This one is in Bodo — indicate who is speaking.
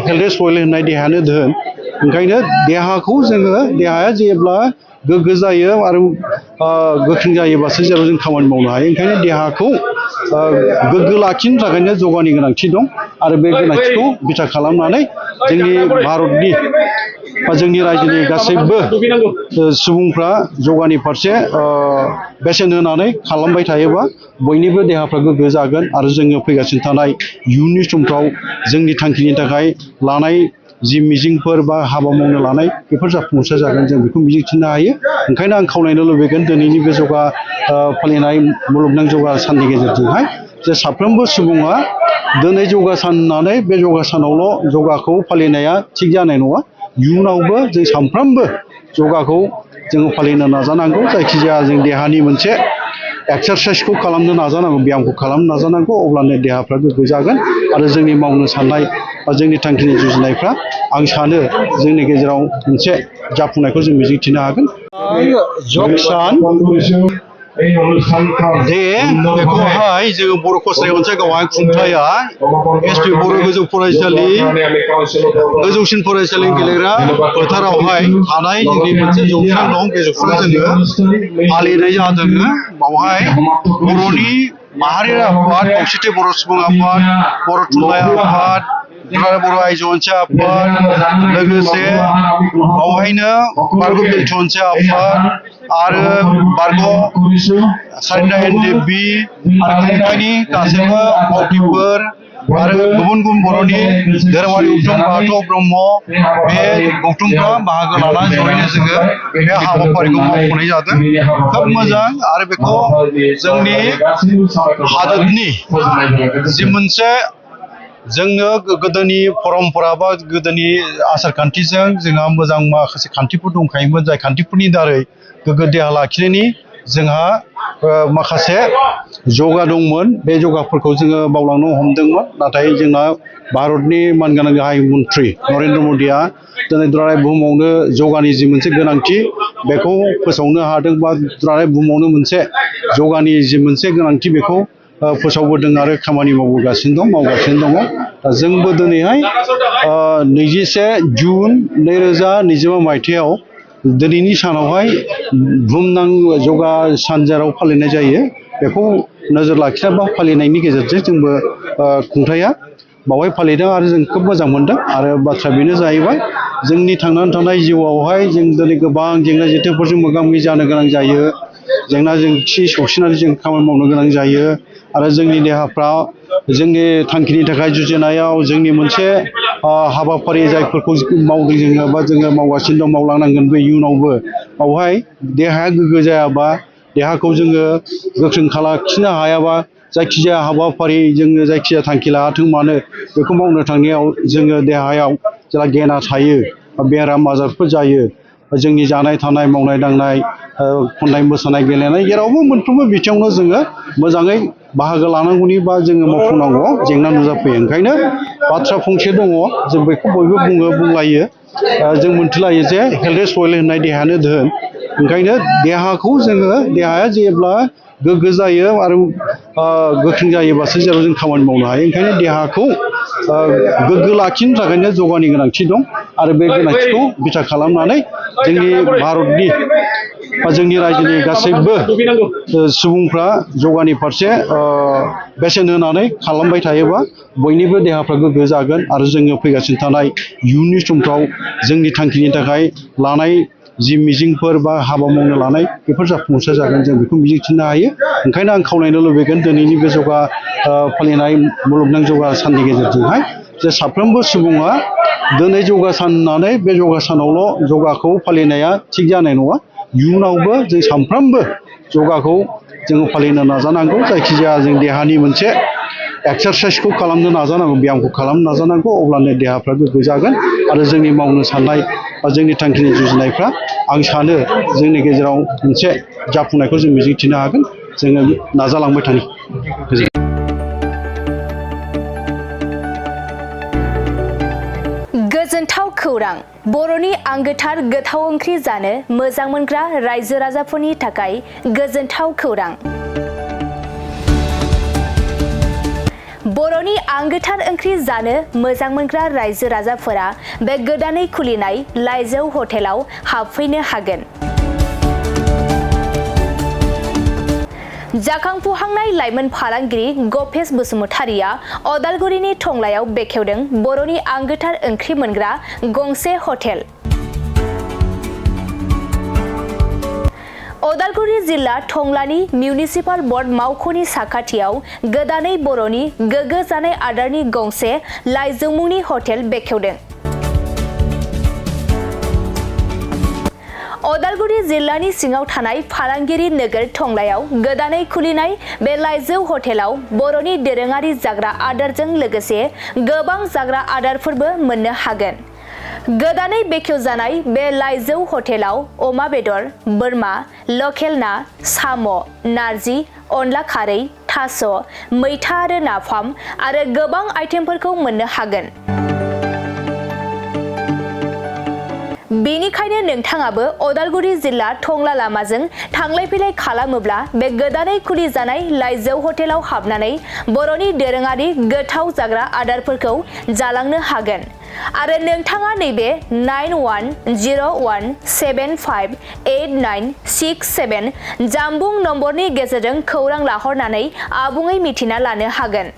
Speaker 1: हेल्थ इज वेल्थ होननाय देहायानो धोन ओंखायनो देहाखौ जोङो देहाया जेब्ला गोग्गो जायो आरो गोख्रों जायोबासो जेराव जों खामानि मावनो हायो ओंखायनो देहाखौ गोग्गो लाखिनो थाखायनो जगानि गोनांथि दं आरो बे गोनांथिखौ बिथा खालामनानै जोंनि भारतनि बा जोंनि रायजोनि गासैबो सुबुंफ्रा जगानि फारसे बेसेन होनानै खालामबाय थायोबा बयनिबो देहाफ्रा गोग्गो जागोन आरो जोङो फैगासिनो थानाय इयुननि समफ्राव जोंनि थांखिनि थाखाय लानाय जि मिजिंफोर बा हाबा मावनो लानाय बेफोर जाफुंसार जागोन जों बेखौ मिजिंथिनो हायो ओंखायनो आं खावलायनो लुबैगोन दिनैनि बे जगा फालिनाय मुलुगनां जगा साननि गेजेरजोंहाय जे साफ्रोमबो सुबुङा दिनै जगा सान होननानै बे जगा सानावल' जगाखौ फालिनाया थिग जानाय नङा इयुनावबो जों सानफ्रोमबो जगाखौ जोङो फालिनो नाजानांगौ जायखिजाया जों देहानि मोनसे एक्सारसाइसखौ खालामनो नाजानांगौ ब्यामखौ खालामनो नाजानांगौ अब्लानो देहाफ्रा गोग्गो जागोन आरो जोंनि मावनो साननाय बा जोंनि थांखिनि जुजिनायफ्रा आं सानो जोंनि गेजेराव मोनसे जाफुंनायखौ जों मिजिंथिनो हागोन जग सान दे बेखौहाय जोङो बर' कसारि ओनसोल गावहाय खुंथाया एसपि बर' गोजौ फरायसालि गोजौसिन फरायसालि गेलेग्रा फोथारावहाय थानाय जोंनि मोनसे जौस्रां दं बे जौस्रां जोङो फालिनाय जादों बावहाय बर'नि माहारियारि आफाद खौसेथि बर' सुबुं आफाद बर' थुनलाइ आफाद बर' आइजो अनसाय आफाद लोगोसे बावहायनो बारग' बेलथु अनसाय आफाद आरो बारग' सारिता एनडिएफबि आरो खुंथायनि गासैबो मावथिफोर आरो गुबुन गुबुन बर'नि धोरोमारि गौथुम बाथौ ब्रह्म बे गौथुमफ्रा बाहागो लानानै जयैनो जोङो बे हाबाफारिखौ मावफुंनाय जादों खोब मोजां आरो बेखौ जोंनि हादोरनि जि मोनसे जोंनो गोदोनि परम्परा बा गोदोनि आसार खान्थिजों जोंहा मोजां माखासे खान्थिफोर दंखायोमोन जाय खान्थिफोरनि दारै गोग्गो देहा लाखिनायनि जोंहा माखासे जगा दंमोन बे जगाफोरखौ जोङो बावलांनो हमदोंमोन नाथाय जोंना भारतनि मानगोनां गाहाय मन्थ्रि नरेन्द्र मदिया दिनै दुलाराय बुहुमावनो जगानि जि मोनसे गोनांथि बेखौ फोसावनो हादों बा दुलाराय बुहुमावनो मोनसे जगानि जि मोनसे गोनांथि बेखौ फोसावबोदों आरो खामानि मावगासिनो दं दा जोंबो दिनैहाय 21 जुन 2025 मायथाइयाव दिनैनि सानावहाय बुहुमनां जगा सान जेराव फालिनाय जायो बेखौ नोजोर लाखिना बा फालिनायनि गेजेरजों जोंबो खुंथाया बावहाय फालिदों आरो जों खोब मोजां मोनदों आरो बाथ्रा बेनो जाहैबाय जोंनि थांनानै थानाय जिउआवहाय जों दिनै गोबां जेंना जेंथोफोरजों मोगा मोगि जानो गोनां जायो जेंना जेंसि सौसिनानै जों खामानि मावनो गोनां जायो आरो जोंनि देहाफ्रा जोंनि थांखिनि थाखाय जुजिनायाव जोंनि मोनसे हाबाफारि जायफोरखौ मावदों जोङो बा जोङो मावगासिनो दं मावलांनांगोन बे इयुनावबो बावहाय देहाया गोग्गो जायाबा देहाखौ जोङो गोख्रों लाखिनो हायाबा जायखिजाया हाबाफारि जोङो जायखिजाया थांखि लाथों मानो बेखौ मावनो थांनायाव जोङो देहायाव जेला गेना थायो बेराम आजारफोर जायो जोंनि जानाय थानाय मावनाय दांनाय खन्नाय मोसानाय गेलेनाय जेरावबो मोनफ्रोमबो बिथिङावनो जोङो मोजाङै बाहागो लानांगौनि बा जोङो मावफुंनांगौआव जेंना नुजाफैयो ओंखायनो बाथ्रा फंसे दङ जों बेखौ बयबो बुंलायो जों मोनथिलायो जे हेल्थ इज वेल्थ होननाय देहायानो धोन ओंखायनो देहाखौ जोङो देहाया जेब्ला गोग्गो जायो आरो गोख्रों जायोबासो जेराव जों खामानि मावनो हायो ओंखायनो देहाखौ गोग्गो लाखिनो थाखायनो जगानि गोनांथि दं आरो बे गोनांथिखौ बिथा खालामनानै जोंनि भारतनि बा जोंनि रायजोनि गासैबो सुबुंफ्रा जगानि फारसे बेसेन होनानै खालामबाय थायोबा बयनिबो देहाफ्रा गोग्गो जागोन आरो जोङो फैगासिनो थानाय इयुननि समफ्राव जोंनि थांखिनि थाखाय लानाय जि मिजिंफोर बा हाबा मावनो लानाय बेफोर जाफुंसार जागोन जों बेखौ मिजिंथिनो हायो ओंखायनो आं खावलायनो लुबैगोन दिनैनि बे जगा फालिनाय मुलुगनां जगा साननि गेजेरजोंहाय जे साफ्रोमबो सुबुङा दिनै जगा सान होननानै बे जगा सानावल' जगाखौ फालिनाया थिग जानाय नङा इयुनावबो जों सानफ्रोमबो जगाखौ जोङो फालिनो नाजानांगौ जायखिजाया जों देहानि मोनसे एक्सारसाइसखौ खालामनो नाजानांगौ ब्यामखौ खालामनो नाजानांगौ अब्लानो देहाफ्रा गोग्गो जागोन आरो जोंनि मावनो साननाय बा जोंनि थांखिनि जुजिनायफ्रा आं सानो जोंनि गेजेराव मोनसे जाफुंनायखौ जों मिजिंथिनो हागोन जोङो नाजालांबाय थानो
Speaker 2: गोजोनथाव खौरां बर'नि आंगोथार गोथाव ओंख्रि जानो मोजां मोनग्रा रायजो राजाफोरनि थाखाय गोजोनथाव खौरां बर'नि आंगोथार ओंख्रि जानो मोजां मोनग्रा रायजो राजाफोरा बे गोदानै खुलिनाय लाइजौ हटेलाव हाबफैनो हागोन। जाखांफुहांनाय लाइमोन फालांगिरि गपेश बसुमतारिया अदालगुरिनि टंलायाव बेखेवदों बर'नि आंगोथार ओंख्रि मोनग्रा गंसे हटेल। अदालगुरि जिल्ला टंलानि मिउनिसिपाल बर्ड मावख'नि साखाथियाव गोदानै बर'नि गोग्गो जानाय आदारनि गंसे लाइजौ मुंनि हटेल बेखेवदों। अदालगुरि जिल्लानि सिङाव थानाय फालांगिरि नोगोर टंलायाव गोदानै खुलिनाय बे लाइजौ हटेलाव बर'नि दोरोङारि जाग्रा आदारजों लोगोसे गोबां जाग्रा आदारफोरबो मोननो हागोन। गोदानै बेखेवजानाय बे लाइजौ हटेलाव अमा बेदर, बोरमा, लकेल ना, साम', नारजि, अनला खारै, थास', मैथा आरो नाफाम आरो गोबां आइटेमफोरखौ मोननो हागोन। बेनिखायनो नोंथाङाबो अदालगुरि जिल्ला टंला लामाजों थांलाय फैलाय खालामोब्ला बे गोदानै खुलिजानाय लाइजौ हटेलाव हाबनानै बर'नि दोरोङारि गोथाव जाग्रा आदारफोरखौ जालांनो हागोन। आरो नोंथाङा नैबे 9101758967 जानबुं नम्बरनि गेजेरजों खौरां लाहरनानै आबुङै मिथिना लानो हागोन।